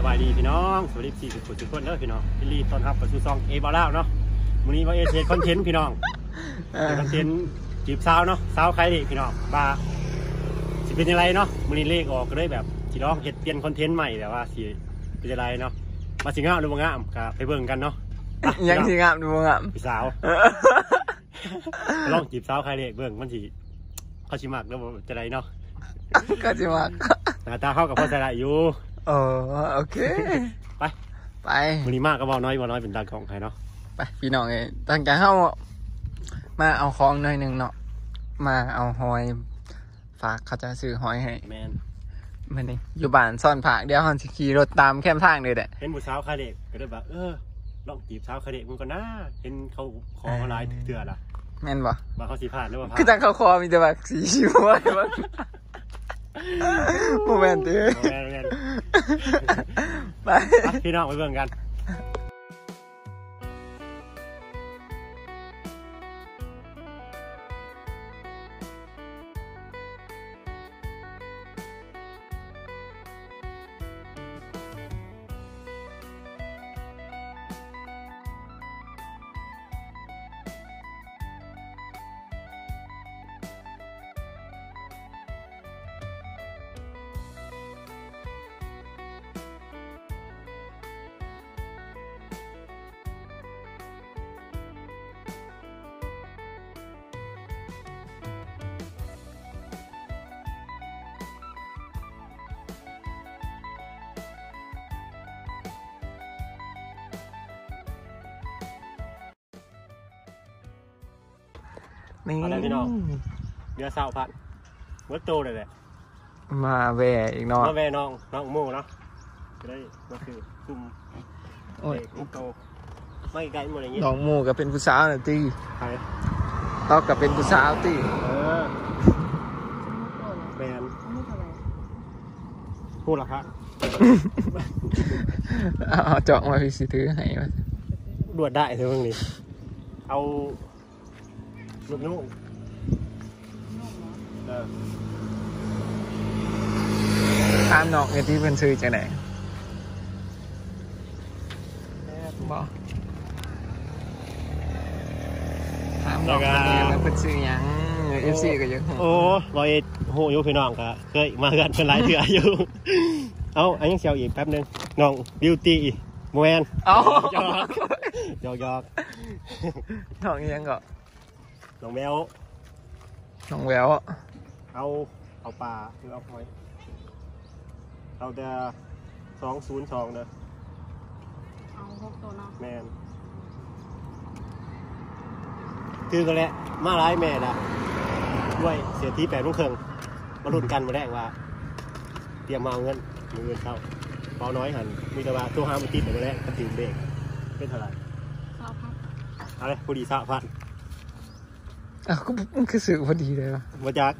ສະບາຍດີພີ່ນ້ອງ ສະຫວັດດີເອັຟຊີທຸກຄົນເດີພີ່ນ້ອງ ຍິນດີຕ້ອນຮັບເຂົ້າສູ່ຊ່ອງເອບ່າວລາວເນາະ. ມື້ນີ້ບ່າວເອເຮັດຄອນເທັນພີ່ນ້ອງ ເອີ ເຮັດຄອນເທັນຈີບສາວເນາະ ສາວຂາຍເລກພີ່ນ້ອງ ວ່າຊິເປັນຈັ່ງໃດເນາະ. ມື້ນີ້ເລກອອກ ກໍເລີຍແບບຊິລອງເຮັດປ່ຽນຄອນເທັນໃໝ່ ແບບວ່າຊິເປັນຈັ່ງໃດເນາະ ວ່າຊິງາມຫຼືບໍ່ງາມ ກໍໄປເບິ່ງກັນເນາະ. ອ່ະ ຫຍັງຊິງາມຫຼືບໍ່ງາມ? ຜູ້ສາວ ລອງຈີບສາວຂາຍເລກເບິ່ງ ມັນຊິ ເຂົາຊິມັກຫຼືບໍ່ຈັ່ງໃດເນາະ. ເຂົາຊິມັກ ໜ້າຕາເຮົາກໍພໍໃຊ້ໄດ້ຢູ່. ເອີ ໂອເຄ ໄປ ໄປ. ມື້ນີ້ມາກັບບ່າວນ້ອຍ ບ່າວນ້ອຍເປັນຕາກ້ອງໃຫ້ເນາະ. ໄປພີ່ນ້ອງເອີຍ ຕັ້ງໃຈເຮົາມາເອົາຂອງໜ້ອຍໜຶ່ງເນາະ ມາເອົາຫອຍ ຝາກເຂົາເຈົ້າຊື້ຫອຍໃຫ້. ແມ່ນ ມື້ນີ້ຢູ່ບ້ານຊ້ອນພາກ ດຽວເຮົາຊິຂີ່ລົດຕາມແຄມທາງເລີຍແຫຼະ. ເຫັນຜູ້ສາວຂາຍເລກ ກໍເລີຍວ່າ ເອີ ລອງຈີບສາວຂາຍເລກເບິ່ງກ່ອນນາ ເຫັນເຂົາຂໍມາຫຼາຍເທື່ອລະ. ແມ່ນບໍ່? ວ່າເຂົາຊິຜ່ານຫຼືບໍ່ຜ່ານ ຄືຈັ່ງເຂົາຂໍມີແຕ່ວ່າສີຊິບໍ່ວ່າ ບໍ່ແມ່ນຕິ? ບໍ່ແມ່ນ ບໍ່ແມ່ນ ໄປ ໄປ ພີ່ນ້ອງໄປເບິ່ງກັນ. ນີ້ ເອົາແລ້ວພີ່ນ້ອງ ເຫຼືອຊາວພັນ ເບິດໂຕເລີຍແຫຼະ. ມາແວ່ອີກເນາະ ມາແວ່ນ້ອງ ນ້ອງໝູເນາະ ຈະໄດ້ມາຊື້ຊຸມ ໂອ້ຍ ເດັກໂຕ ມາໃກ້ໆ ບໍ່ໄດ້ຍິນ ນ້ອງໝູກໍເປັນຜູ້ສາວນະຕິ. ໃຜ? ເຮົາກໍເປັນຜູ້ສາວຕິ. ເອີ ແມ່ນ ຮູ້ລະຄະ ເອົາຈອກມາ ພີ່ຊິຖືໃຫ້ ລວດໄດ້ເທື່ອເບິ່ງນີ້ ເອົາ ລູກໜູ ເອີ ຖາມນ້ອງແດ່ຕິ ເພິ່ນຊື່ຈັ່ງໃດ? ບໍ່ ຖາມນ້ອງເພິ່ນແດ່ວ່າເພິ່ນຊື່ຫຍັງ ເອັຟຊີກໍຢາກຮູ້. ໂອ້ ຮ້ອຍເອັດຮູ້ຢູ່ ພີ່ນ້ອງກໍເຄີຍມາເຮືອນເພິ່ນຫຼາຍເທື່ອຢູ່. ເອົາ ອັນຍັງຊິເອົາອີກແປັບໜຶ່ງ ນ້ອງບິວຕີ ບໍ່ແມ່ນ ເອົາ ຢອກໆ ຢອກໆ. ນ້ອງອີ່ຫຍັງເກາະ? ນ້ອງແວວ ນ້ອງແວວ ເອົາ ເອົາປາ ຫຼືເອົາຫອຍ? ເອົາແຕ່ສອງສູນສອງເດີ. ເອົາຫົກໂຕເນາະ. ແມ່ນ ຖືກແລ້ວ ມາຫຼາຍແມ່ລະ ດ້ວຍເສດຖີແປດໂມງເຄິ່ງ ມາລຸ້ນກັນມື້ແລງວ່າ ຕຽມມາເອົາເງິນມື້ອື່ນເຊົ້າ. ເບົານ້ອຍຫັ້ນມີແຕ່ວ່າໂທຫາບໍ່ຕິດ ມື້ແລງກໍຖືເບກ ເປັນເທົ່າໃດ? ຊາວພັນ. ເອົາເລີຍ ພໍດີຊາວພັນ. ອ້າວ ຄື ມັນຄືຊື້ພໍດີເລີຍວະ? ບໍ່ຈັກ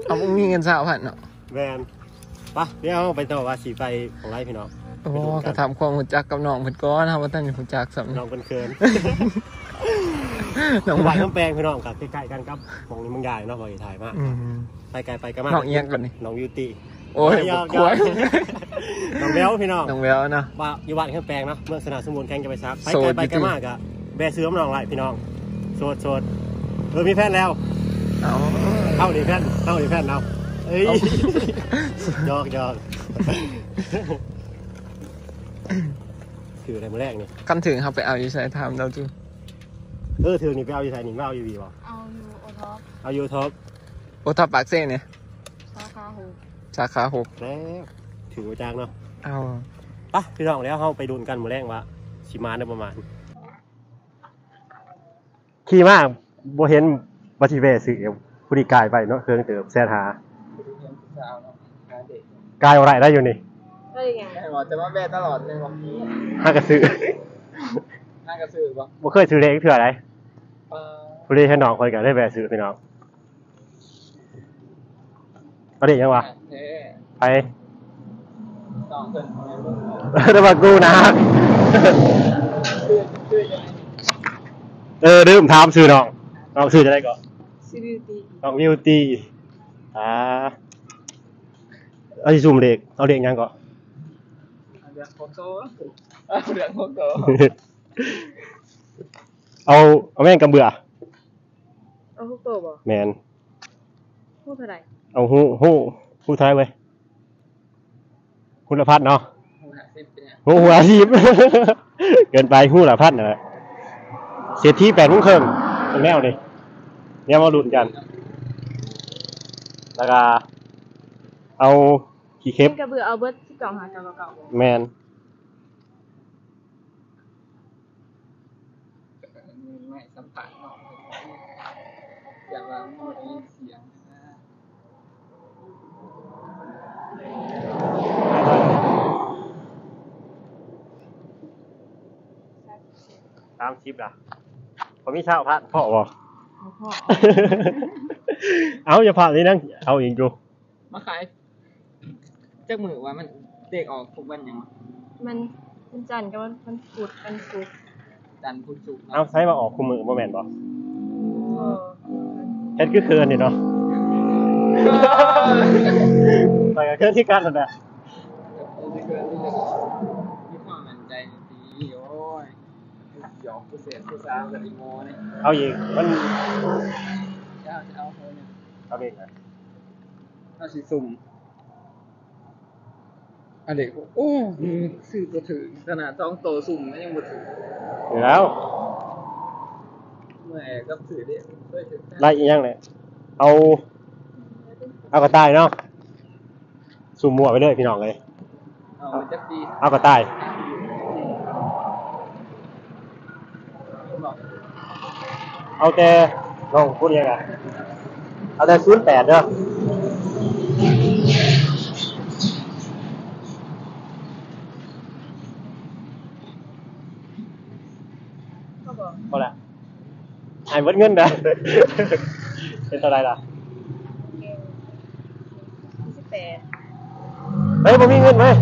ເອົາ ບໍ່ມີເງິນຊາວພັນເນາະ. ແມ່ນ ໄປ ດຽວເຮົາໄປຕໍ່ວ່າຊິໄປຂອງໃດພີ່ນ້ອງ. ໂອ້ ໄປໂດນກັນ ກໍຖາມຄວາມຮູ້ຈັກກັບນ້ອງເພິ່ນກ່ອນ ເຮົາບໍ່ທັນຮູ້ຈັກຊ້ຳ. ນ້ອງເພິ່ນເຂີນ ນ້ອງ ບ້ານຄຳແປງພີ່ນ້ອງ ກໍໃກ້ໆກັນກັບຂອງເມືອງຢາຍເນາະ ບໍ່ໄດ້ຖ່າຍມາ. ອືມ ໄປໄກໄປໄກມາ ນ້ອງອີ່ຫຍັງກ່ອນນີ້? ນ້ອງບິວຕີ. ໂອ້ຍ ບໍ່ຄວນ ນ້ອງແວວພີ່ນ້ອງ ນ້ອງແວວເນາະ ວ່າຢູ່ບ້ານເຮືອນແປງເນາະ ເມືອງຊະນະສົມບູນ ແຂວງຈຳປາສັກ. ໄປໄກໄປໄກມາກະແວ່ຊື້ນຳນ້ອງໄດ້ພີ່ນ້ອງ. ໂສດ ໂສດ ເອີ ມີແຟນແລ້ວ. ເອົາ ເຮົານີ້ແຟນ ເຮົານີ້ແຟນເຮົາ. ເອີຍ ຢອກໆ ຖືກໄດ້ມື້ແລກນີ້. ຄັນຖືກເຮົາໄປເອົາຢູ່ໃສ? ຖາມລາວດູ. ເອີ ຖືກນີ້ໄປເອົາຢູ່ໃສນີ້? ມາເອົາຢູ່ວີບໍ່? ເອົາຢູ່ໂອທັອບ ເອົາຢູ່ໂອທັອບ. ໂອທັອບປາກເຊນີ້ ສາຂາຫົກ ສາຂາຫົກ. ແລ້ວຖືກບໍ່ຈັກເນາະ. ເອົາ ໄປພີ່ນ້ອງ ແລ້ວເຮົາໄປລຸ້ນກັນມື້ແລງວ່າຊິມານຫຼືບໍ່ມານ. ຂີ່ມາບໍ່ເຫັນວ່າຊິແວ່ຊື້ ຜູ້ນີ້ກາຍໄປເນາະ ເຄິ່ງເຕີບ ແສນຫ້າ. ກາຍບໍ່ໄດ້ໄດ໋ຢູ່ນີ້ ໄດ້ຫຍັງ? ແມ່ນບໍ່? ແຕ່ວ່າແວ່ຕະຫຼອດແມ່ນບໍ່? ຫາກະຊື້ ຫາກະຊື້ບໍ່? ບໍ່ເຄີຍຊື້ເລກເທື່ອໃດ໋. ພໍດີເຫັນນ້ອງຂ້ອຍກໍເລີຍແວ່ຊື້ພີ່ນ້ອງ. ເອົາເດ ຫຍັງວະ? ເອີ ໃຜ? ນ້ອງເພິ່ນ ແຕ່ວ່າກູນະ. ເອີ ລືມຖາມຊື່ນ້ອງ. ນ້ອງຊື່ຈັ່ງໃດເກາະ? ຊື່ບິວຕີ. ນ້ອງບິວຕີ. ອ່າ ເອົາຊິຊຸ່ມເລກ ເອົາເລກຫຍັງເກາະ? ເລື່ອງຂອງໂຕ ເລື່ອງຂອງໂຕ. ເອົາ ເອົາແມ່ນກຳເບືອ. ເອົາທຸກໂຕບໍ່? ແມ່ນ. ຮູ້ເທົ່າໃດ? ເອົາຮູ້ ຮູ້ ຮູ້ເທົ່າໃດເວີຍ? ຮູ້ລະພັນເນາະ. ຮູ້ຫ້າສິບເປັນຫຍັງ? ຮູ້ ຮູ້ຫ້າສິບ ເກີນໄປ. ຮູ້ລະພັນນັ້ນແຫຼະ. ເສດຖີແປດໂມງເຄິ່ງ ແນວນີ້ ແນວມາລຸ້ນກັນ. ແລ້ວກະເອົາຂີ້ເຂັບ ແມ່ນກະເບືອເອົາເບິດ ສິບເກົ້າ ຫ້າ ເກົ້າ ເກົ້າ ເກົ້າ ບໍ່? ແມ່ນ. ເງິນໄມ້ສຳຄັນເນາະ ຢ່າວ່າບໍ່ໄດ້ຍິນສຽງນະ. ສາມສິບລະ ພໍມີຊາວພັນພໍບໍ່? ບໍ່ພໍ. ເອົາ ຢ່າພາດເລີຍນາງ ເອົາອີກຢູ່. ມາຂາຍຈັກມື້ວ່າ ມັນເລກອອກທຸກວັນຫຍັງວະ? ມັນ ວັນຈັນກັບວັນ ວັນພຸດ ວັນສຸກ. ຈັນ ພຸດ ສຸກເນາະ. ເອົ້າ ໃສວ່າອອກຄູ່ມື້ບໍ່ແມ່ນບໍ່? ເອີ ເຮັດຄືເຂີນນີ້ເນາະ. ຂ້ອຍກໍເຂີນຄືກັນນັ້ນແຫຼະ. ມີຄວາມໝັ້ນໃຈຕິ ໂອ້ຍ ຢອກຜູ້ແສບຜູ້ສາວກັບອີໂມນີ້. ເອົາອີກ ມັນ ເອົາ ເອົາ ເອົາອີກນະ. ເຮົາຊິສຸ່ມ ອັນນີ້ ໂອ້ ຊື້ບໍ່ຖືກ ຂະໜາດສອງໂຕສຸ່ມກໍຍັງບໍ່ຖືກແລ້ວ. ເມື່ອຍກັບຊື້ເດ້ ໄລ່ອີຫຍັງແຫຼະ ເອົາ ເອົາກະຕ່າຍເນາະ. ສຸ່ມມົ້ວໄປເລີຍພີ່ນ້ອງເອີຍ. ເອົາຈັກປີ? ເອົາກະຕ່າຍ. ເອົາແຕ່ ນ້ອງຄົນຫຍັງອະ? ເອົາແຕ່ ສູນແປດ ເດີ. ພໍແລ້ວ. ໃຫ້ເບິດເງິນເດີ. ເປັນເທົ່າໃດລະ? ສີ່ສິບແປດ. ເຮີ້ຍ ບໍ່ມີເງິນເວີຍ.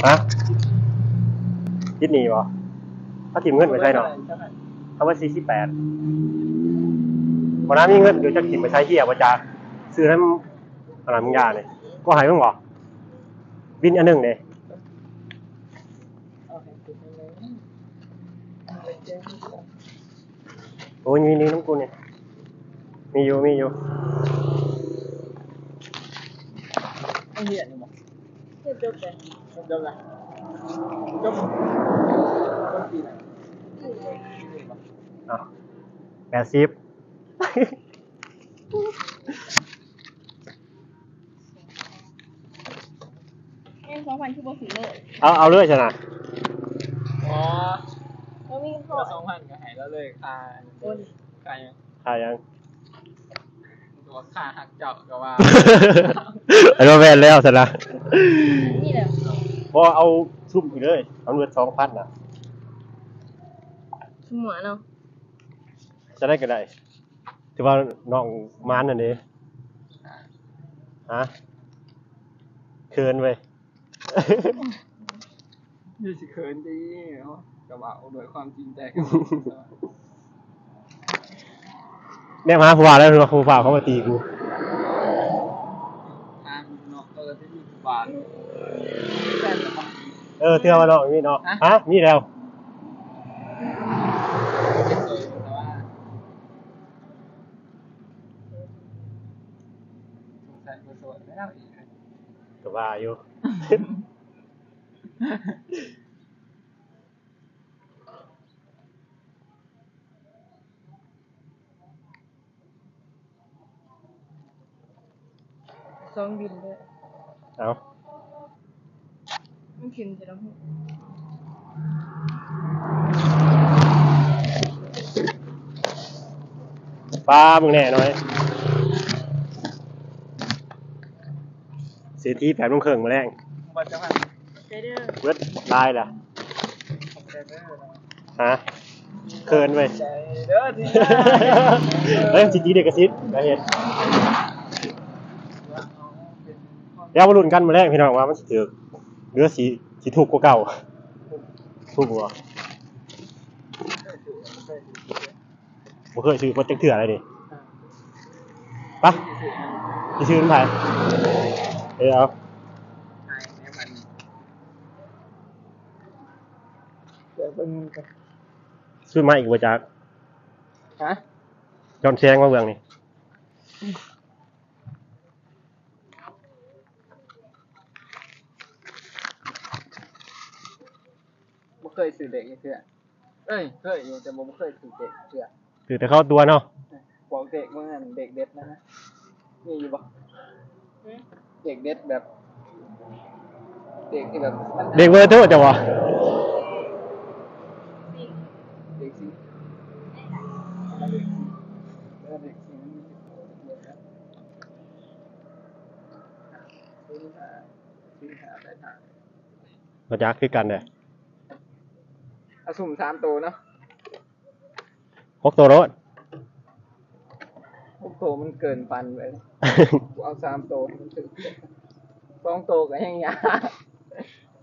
ຮະ? ຕິດໜີ້ບໍ່? ເຮົາຖິ້ມເງິນໄປໃສເນາະ? ເອົາໄວ້ສີ່ສິບແປດ. ບໍ່ນາມີເງິນຢູ່ ຈັກຖິ້ມໄປໃສ ເຫ້ຍບໍ່ຈັກ. ຊື້ນຳ ອັນນັ້ນ ມຶງຢ່ານີ້ ກູໃຫ້ມຶງບໍ່? ບິນອັນໜຶ່ງເດ້. ໂອ້ຍ ມີ ມີນຳກູນີ້ ມີຢູ່ ມີຢູ່. ເຮັດຢູ່ບໍ່? ເຮັດຈົບແລ້ວ ຈົບແລ້ວ ຈົບ ຈົບປີໃດ? ອ່ະ ແປດສິບ. ເອີ ສອງພັນ ຄືບໍ່ຊື້ເລີຍ? ເອົາ ເອົາເລີຍຊັ້ນນະ. ອໍ ບໍ່ມີເງິນພໍ ສອງພັນ ກໍໃຫ້ລາວເລີຍ ຄ່າ ໂອ້ຍ ຄ່າຫຍັງ? ຄ່າຫຍັງ? ກໍວ່າຄ່າຮັກເຈົ້າກໍວ່າ ອັນວ່າແມ່ນແລ້ວຊັ້ນນະ. ນີ້ແຫຼະ ບໍ່ ເອົາຊຸມອີກເລີຍ ເອົາເບິດສອງພັນນະ. ສົມມຸດເນາະ ຈັ່ງໃດກໍໄດ້. ຖືວ່ານ້ອງມານນັ້ນເດ້. ຮະ? ເຂີນເວີຍ. ນີ້ຊິເຂີນຕິ ເນາະ ກໍເວົ້າດ້ວຍຄວາມຈິງໃຈ. ແນມຫາຜູ້ບ່າວແລ້ວ ຜູ້ບ່າວເຂົາມາຕີກູ. ເອີ ເທື່ອວ່ານ້ອງມີເນາະ. ຮະ? ມີແລ້ວ. ກໍວ່າຢູ່. ສອງບິນເດີ. ເອົາ ມັນຂຶ້ນແຕ່ລະຫົກ. ປ້າ ມຶງແນ່ໜ້ອຍ. ເສດຖີແປດໂມງເຄິ່ງມື້ແລງ. ເບິດຫຼາຍລະ. ຮະ? ເຂີນເວີຍ. ເອີຍ ຊິຕີລິຂະສິດ ດຽວເຮັດ. ດຽວມາລຸ້ນກັນມື້ແລງພີ່ນ້ອງ ວ່າມັນຊິຖືກ ຫຼືຊິ ຊິຖືກກວ່າເກົ່າ. ຖືກບໍ່? ບໍ່ເຄີຍຖືກຈັກເທື່ອເລີຍນີ້. ໄປ ຊິຊື້ນຳໃຜ? ເອີ ເອົາ ໃຫ້ແນວມັນ ດຽວເບິ່ງກັນ ຊື້ມາອີກບໍ່ຈັກ? ຮະ? ຍ້ອນແສງມາເບິ່ງນີ້. ບໍ່ເຄີຍຊື້ເດັກຈັກເທື່ອ. ເອີຍ ເຄີຍຢູ່ ແຕ່ບໍ່ເຄີຍຖືກເດັກເທື່ອ. ຖືກແຕ່ເຂົ້າຕົວເນາະ. ພວກເດັກມື້ນັ້ນ ເດັກເດັດນະ ມີຢູ່ບໍ່? ຫືມ? ເດັກເດັດແບບ ເດັກທີ່ແບບ ເດັກເບີໂທເຈົ້າບໍ່? ເດັກຊິງ ເດັກຊິງ ເອີ ເດັກຊິງ ມັນມີຢູ່ ສູນຫ້າ ສູນຫ້າ ແປດຫ້າ. ບໍ່ຈັກຄືກັນເດ້. ເອົາຊຸ່ມສາມໂຕເນາະ. ຫົກໂຕໂລດ. ຫົກໂຕມັນເກີນຝັນໄປ. ກູເອົາສາມໂຕໃຫ້ມັນຖືກ. ສອງໂຕກໍແຮງຍາກ.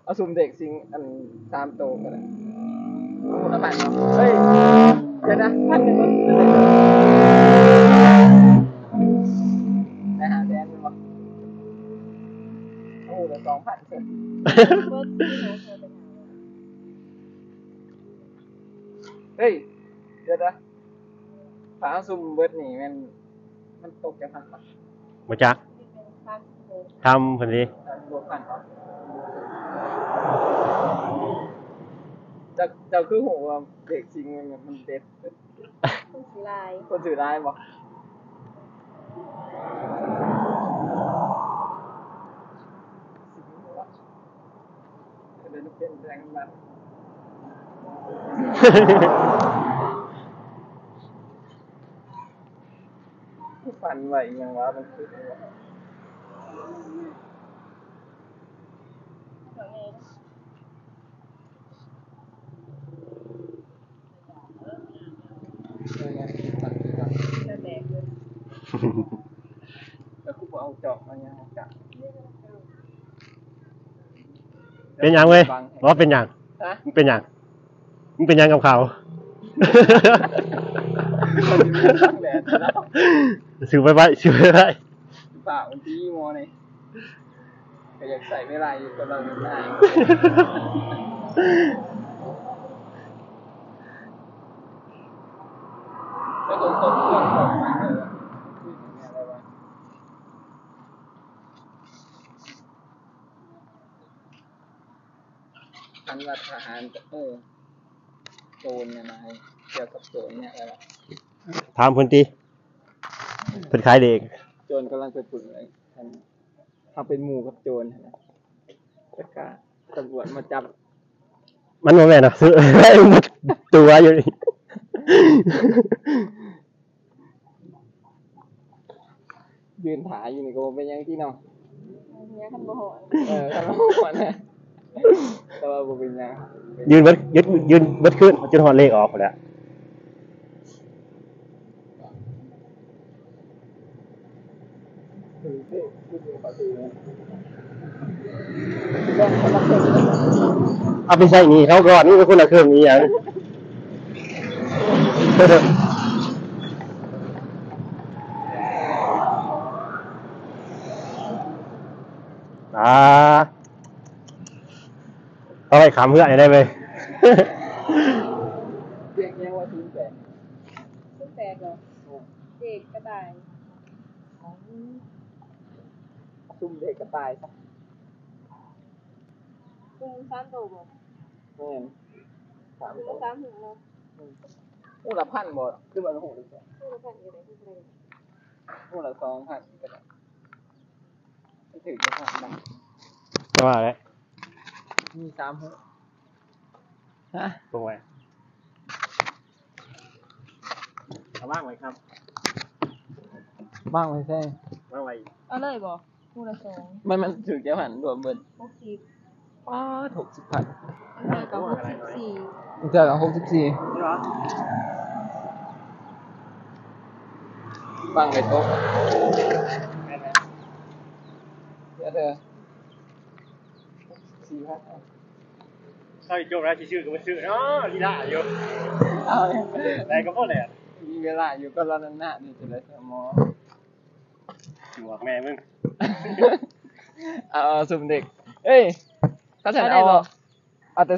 ເອົາຊຸ່ມເດັກຊິງອັນສາມໂຕກໍໄດ້. ເອົາລະພັນ. ເຮີ້ຍ ດຽວນະ ພັນໜຶ່ງມັນ ໄດ້ຫ້າແສນແມ່ນບໍ່? ໂອ້ ໄດ້ສອງພັນ. ເຮີ້ຍ ດຽວນະ ຖ້າເຮົາຊຸ່ມເບິດນີ້ແມ່ນ ມັນຕົກຈັກພັນບາດ? ບໍ່ຈັກ. ຖາມເພິ່ນເດ້. ເຈົ້າ ເຈົ້າຄືຮູ້ວ່າເດັກຊິງມັນ ມັນເດັດ? ຄົນຊື້ຫຼາຍ ຄົນຊື້ຫຼາຍບໍ່? ເປັນແຮງມັນ ຝັນໄວ້ຫຍັງວະ ມັນຄືຫຍັງວະ? ເປັນຫຍັງເວີຍ? ບໍ່ເປັນຫຍັງ. ຮະ? ມຶງເປັນຫຍັງ? ມຶງເປັນຫຍັງກັບເຂົາ? ຊື້ໄວ້ໄວ້ ຊື້ໄວ້ໄວ້. ປາກມັນຕີໝໍນີ້ ກໍຢາກໃຊ້ເວລາຢູ່ກັບລາວນານໆ ແຕ່ຕົນຕົນເລື່ອງຂອງມັນເອີ ຄືແນວໃດວະ? ຄັນວ່າທະຫານ ເອີ ໂຈນນະນາຍ ກ່ຽວກັບໂຈນແນວໃດວະ? ຖາມເພິ່ນຕິ ເພິ່ນຂາຍເດັກ. ໂຈນກຳລັງໄປປຶ້ງເລີຍ. ເຮົາເປັນໝູ່ກັບໂຈນຫັ້ນນະ ແລ້ວກະຕຳຫຼວດມາຈັບ. ມັນບໍ່ແມ່ນດອກ ຊື້ໄວ້ໝົດຕົວຢູ່ນີ້ ຢືນຖ້າຢູ່ນີ້ກໍບໍ່ເປັນຫຍັງຕິເນາະ. ເອີ ຄັນບໍ່ຮ້ອນ ເອີ ຄັນບໍ່ຮ້ອນນະ. ແຕ່ວ່າບໍ່ເປັນຫຍັງ ຢືນເບິດ ຢືນ ຢືນເບິດຄືນ ຈົນຮອດເລກອອກພຸ້ນແຫຼະ. ເອົາໄປໃຊ້ໜີ້ເຂົາກ່ອນ ມີຄົນລະເຄິ່ງອີ່ຫຍັງ. ອ່າ ເອົາໄວ້ຂ້າມເຮືອນໃຫ້ໄດ້ເວີຍ. ເດັກຫຍັງວ່າ ສູນແປດ ສູນແປດເນາະ ເດັກກະຕ່າຍ ຊຸ່ມເດັກກະຕ່າຍຊະ. ກຸ່ມສາມໂຕບໍ່? ແມ່ນ ສາມໂຕ ສາມຫູເນາະ. ອືມ ຫູລະພັນບໍ່ ຫຼືວ່າຫູລະແສນ? ຫູລະພັນກໍໄດ້ ຫູລະສອງພັນກໍໄດ້. ຖືກຢູ່ ແຕ່ວ່າແຫຼະ ມີສາມຫູ. ຮະ ຕົງໄວ້ ເອົາວາງໄວ້ຄັບ ວາງໄວ້ໃສ? ວາງໄວ້ ເອົາເລີຍບໍ່? ຫູລະສອງ ມັນ ມັນຖືກຈັກພັນລວມເບິດ? ຫົກສິບ. ປາດ ຫົກສິບພັນ ອັນເທື່ອກໍຫົກສິບສີ່ ອັນເທື່ອກໍຫົກສິບສີ່. ວາງໄວ້ໂຕະ ແມ່ນແຫຼະ ເດີ ຫົກສິບສີ່ພັນ. ເຮົາຊິຈົບແລ້ວ ຊິຊື້ກໍບໍ່ຊື້ເນາະ ລີລາຢູ່ ເອົາ ໄດ້ກໍພໍແລ້ວ ມີເວລາຢູ່ກັບລາວນານໆ ນີ້ຈະໄດ້ສະໝໍ. ຈວກແມ່ມຶງ ເອົາ ເອົາຊຸມເດັກ ເອີຍ ເຂົາຊັ້ນເອົາ ເອົາແຕ່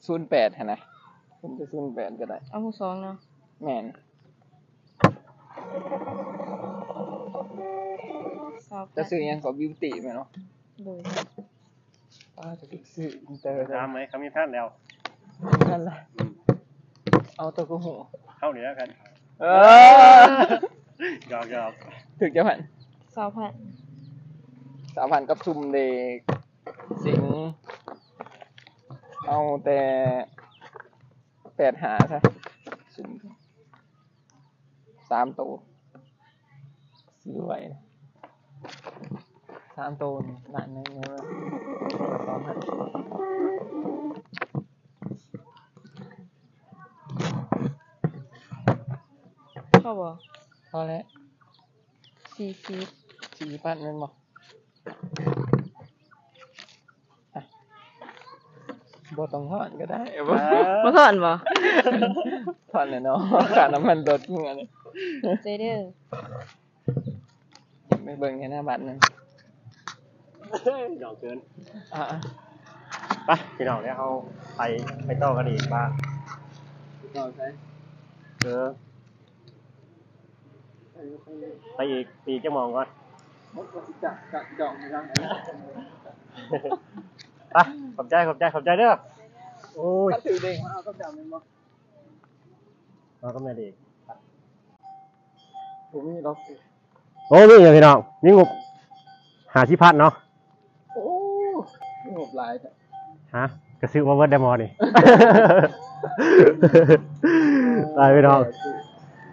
ສູນແປດຫັ້ນນະ ເປັນແຕ່ສູນແປດກໍໄດ້ ເອົາຫົກສອງເນາະ ແມ່ນ ຊາວແປດ ຈະຊື້ຫຍັງກໍ Beauty ແມ່ນບໍ່? ໂດຍ ປ້າ ຈະຊື້ອິນເຕີ ຖາມໄວ້ ເຂົາມີແຜນແລ້ວ ມີແຜນລະ ອືມ ເອົາໂຕກູຮູ້ ເຮົານີ້ລະກັນ ເອີ ຢອກໆ ຖືກຈັກພັນ? ຊາວພັນ ຊາວພັນກັບຊຸມເດັກ ສິງ ເອົາແຕ່ແປດຫ້າຊະ ສາມໂຕ ຊື້ໄວ້ ສາມໂຕນີ້ລ້ານໜຶ່ງ ສອງພັນ ພໍບໍ່? ພໍແລ້ວ ສີ່ສິບ ສີ່ສິບພັນແມ່ນບໍ່? ອ່ະ ບໍ່ຕ້ອງທອນກໍໄດ້ ເອີ ບໍ່ທອນບໍ່? ທອນແຫຼະເນາະ ຄ່ານ້ຳມັນລົດເມືອນີ້ ເຈີເດີ ໄປເບິ່ງໃນໜ້າບັດໜຶ່ງ ດອກເກີນ ອ່ະ ໄປ ພີ່ນ້ອງ ດຽວເຮົາໄປ ໄປຕໍ່ກັນອີກ ວ່າ ຕໍ່ໃສ? ເອີ ໄປອີກ ໄປອີກຈັກໝ່ອງກ່ອນ ໄປ ຂອບໃຈ ຂອບໃຈ ຂອບໃຈເດີ ໂອ້ຍ ຄັນຖືກເດ້ງມາເອົາກັບເຈົ້າແມ່ນບໍ່? ເອົາກັບແມ່ເດ້ງ ບໍ່ມີດອກ ໂອ້ ມີຢູ່ພີ່ນ້ອງ ມີງົບຫ້າສິບພັນເນາະ ໂອ້ ມີງົບຫຼາຍແທ້ ຮະ ກະຊື້ມາເບິດໄດ້ໝໍນີ້ ຕາຍພີ່ນ້ອງ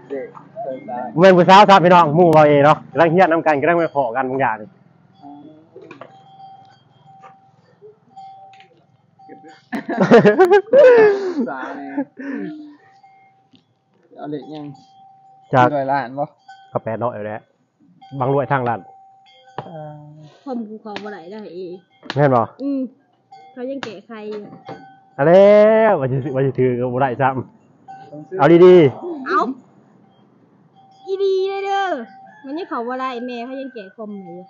ເດ້ງ ເດ້ງ ບໍ່ແມ່ນຜູ້ສາວຊ້ຳພີ່ນ້ອງ ໝູ່ເວົ້າເອເນາະ ກຳລັງຮຽນນຳກັນ ກຳລັງໄປພໍ້ກັນບາງຢ່າງນີ້ ສາວນີ້ ເອົາເລກຫຍັງ? ຈັກ ສີ່ຮ້ອຍລ້ານບໍ່? ກໍແປດຮ້ອຍແຫຼະ ບັງລວຍທາງລັດ ເອີ ຄອມກູເຂົ້າບໍ່ໄດ້ເດີເອ ແມ່ນບໍ່? ອືມ ເຂົາຍັງແກ້ໄຂຢູ່ ອັນແລ້ວ ວ່າຊິ ວ່າຊິຖືກກໍບໍ່ໄດ້ຊ້ຳ ເອົາດີໆ ເອົາ ອີ່ຫຼີເດີ ມັນຍັງເຂົ້າບໍ່ໄດ້ ແມ່ເຂົາຍັງແກ້ຄອມໃຫ້ຢູ່.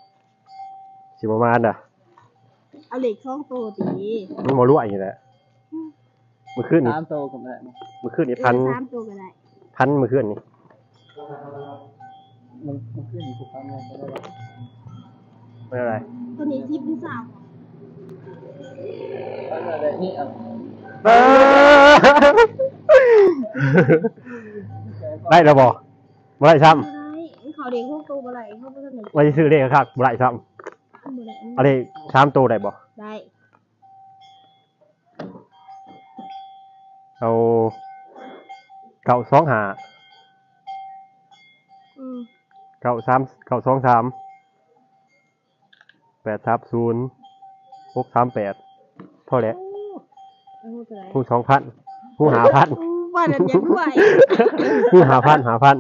ຊິປະມານນະ ເອົາເລກສອງໂຕຕິ ມັນບໍ່ລວຍນີ້ແຫຼະ ມື້ຄືນນີ້ ສາມໂຕກໍບໍ່ໄດ້ ມື້ຄືນນີ້ ເອີ ພັນ ສາມໂຕກໍໄດ້ ພັນມື້ຄືນນີ້ ມື້ ມື້ຄືນນີ້ກູຝັນວ່າບໍ່ໄດ້ວ່າ ບໍ່ໄດ້ ໂຕນີ້ສິບຫຼືຊາວ ຝັນວ່າໄດ້ນີ້ ເອົາ ໄດ້ແລ້ວບໍ່? ບໍ່ໄດ້ຊ້ຳ ບໍ່ໄດ້ ເຂົາເລກຫົກໂຕບໍ່ໄດ້ ເຂົາບໍ່ທັນໄດ້ ວ່າຊິຊື້ເລກຄັກໆ ບໍ່ໄດ້ຊ້ຳ ບໍ່ໄດ້ ເອົາເລກສາມໂຕໄດ້ບໍ່? ໄດ້ ເອົາ ເກົ້າສອງຫ້າ ອືມ ເກົ້າສາມ ເກົ້າສອງສາມ ແປດສາມສູນ ຫົກສາມແປດ ພໍແລ້ວ ໂອ້ ເທົ່າໃດ? ຮູ້ສອງພັນ ຮູ້ຫ້າພັນ ຮູ້ວ່ານັ້ນຢາກດ້ວຍ ຮູ້ຫ້າພັນ ຫ້າພັນ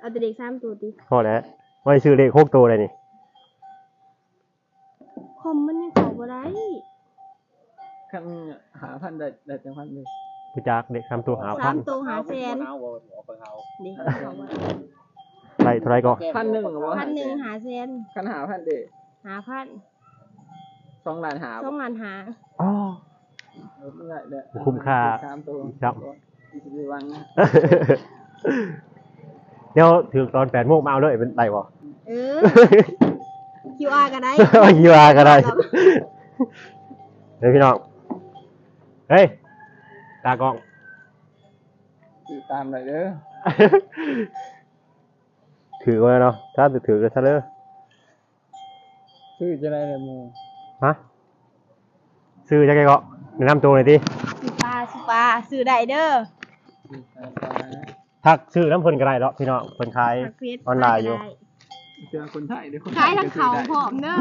ເອົາແຕ່ເລກສາມໂຕຕິ ພໍແລ້ວ ໄວ້ຊື້ເລກຫົກໂຕໄດ້ນີ້ ຄອມມັນຍັງເຂົ້າບໍ່ໄດ້ ຄັນຫ້າພັນໄດ້ ໄດ້ຈັກພັນເດ? ບໍ່ຈັກເດ ສາມໂຕຫ້າພັນ ສາມໂຕຫ້າແສນ ເດ ເຂົ້າບໍ່ໄດ້ ໄດ້ເທົ່າໃດກໍ? ພັນໜຶ່ງບໍ່? ພັນໜຶ່ງຫ້າແສນ ຄັນຫ້າພັນເດ? ຫ້າພັນ ສອງລ້ານຫ້າ ສອງລ້ານຫ້າ ອໍ ບໍ່ຄຸ້ມຄ່າ ສາມໂຕ ຄັບ ຊິໄປຫວັງ ດຽວຖືກຕອນແປດໂມງມາເອົາເລີຍ ເປັນໄດ້ບໍ່? ເອີ ຄິວອາ ກໍໄດ້ ຄິວອາ ກໍໄດ້ ເດີພີ່ນ້ອງ ເຮີ້ຍ ຕາກ້ອງ ຕິດຕາມໄດ້ເດີ ຖືກແລ້ວເນາະ ຖ້າຖືກກໍຊະເລີ ຊື້ຈັ່ງໃດແຫຼະໝູ່? ຮະ? ຊື້ຈັ່ງໃດເກາະ? ແນະນຳໂຕໜ່ອຍຕິ. ຊື້ປາ ຊື້ປາ ຊື້ໄດ້ເດີ. ທັກຊື້ນຳເພິ່ນກໍໄດ້ເນາະພີ່ນ້ອງ ເພິ່ນຂາຍອອນລາຍຢູ່. ເສື້ອຄົນໄທເດີ ຂາຍທັງເຂົ້າພ້ອມເດີ.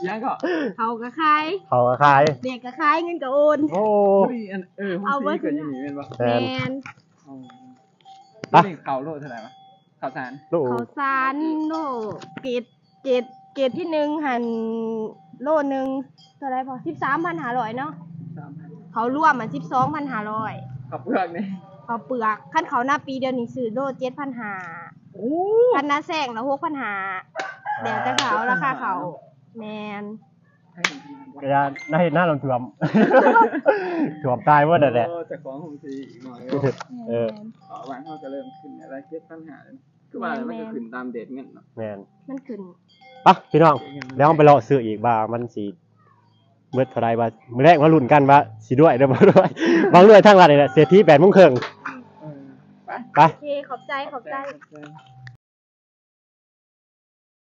ຫຍັງເກາະ? ເຂົ້າກໍຂາຍ ເຂົ້າກໍຂາຍ ເດັກກໍຂາຍ ເງິນກໍໂອນ. ໂອ້ ເອົາເບິດ ຢູ່ນີ້ແມ່ນບໍ່? ແມ່ນ. ໂອ້ ປະ ເຂົ້າໂລເທົ່າໃດວະ? ເຂົ້າສານ ໂລ ເຂົ້າສານໂລ ເກຣດ ເກຣດ ເກຣດທີໜຶ່ງຫັ້ນ ໂລໜຶ່ງເທົ່າໃດພໍ່? ສິບສາມພັນຫ້າຮ້ອຍເນາະ. ເຂົ້າລວມຫັ້ນສິບສອງພັນຫ້າຮ້ອຍ. ເຂົ້າເປືອກນີ້ ເຂົ້າເປືອກ ຄັນເຂົ້ານາປີດຽວນີ້ຊື້ໂລເຈັດພັນຫ້າ. ໂອ້ ຄັນນາແຊງລະຫົກພັນຫ້າ. ແລ້ວແຕ່ເຂົາລາຄາເຂົ້າ. ແມ່ນ. ກະຢ່ານາເຮັດນາລົງຖ້ວມ ຖ້ວມຕາຍໝົດນັ້ນແຫຼະ. ໂອ້ ເຈົ້າຂອງໂຮມທີ່ອີກໜ້ອຍ. ເອີ ເພາະວ່າເຮົາກະເລີ່ມຂຶ້ນແລ້ວ ເຈັດພັນຫ້າ ຄືວ່າແຫຼະ ມັນກະຂຶ້ນຕາມເດດເງິນເນາະ. ແມ່ນ ມັນຂຶ້ນ. ປະ ພີ່ນ້ອງ ແລ້ວເຮົາໄປເລາະຊື້ອີກວ່າມັນຊິເບິດເທົ່າໃດ ວ່າມື້ແລງມາລຸ້ນກັນວ່າຊິລວຍຫຼືບໍ່ລວຍ. ຫວັງລວຍທາງລັດນີ້ແຫຼະ ເສດຖີແປດໂມງເຄິ່ງ. ເອີ ໄປ ໄປ ໂອເຄ ຂອບໃຈ ຂອບໃຈ.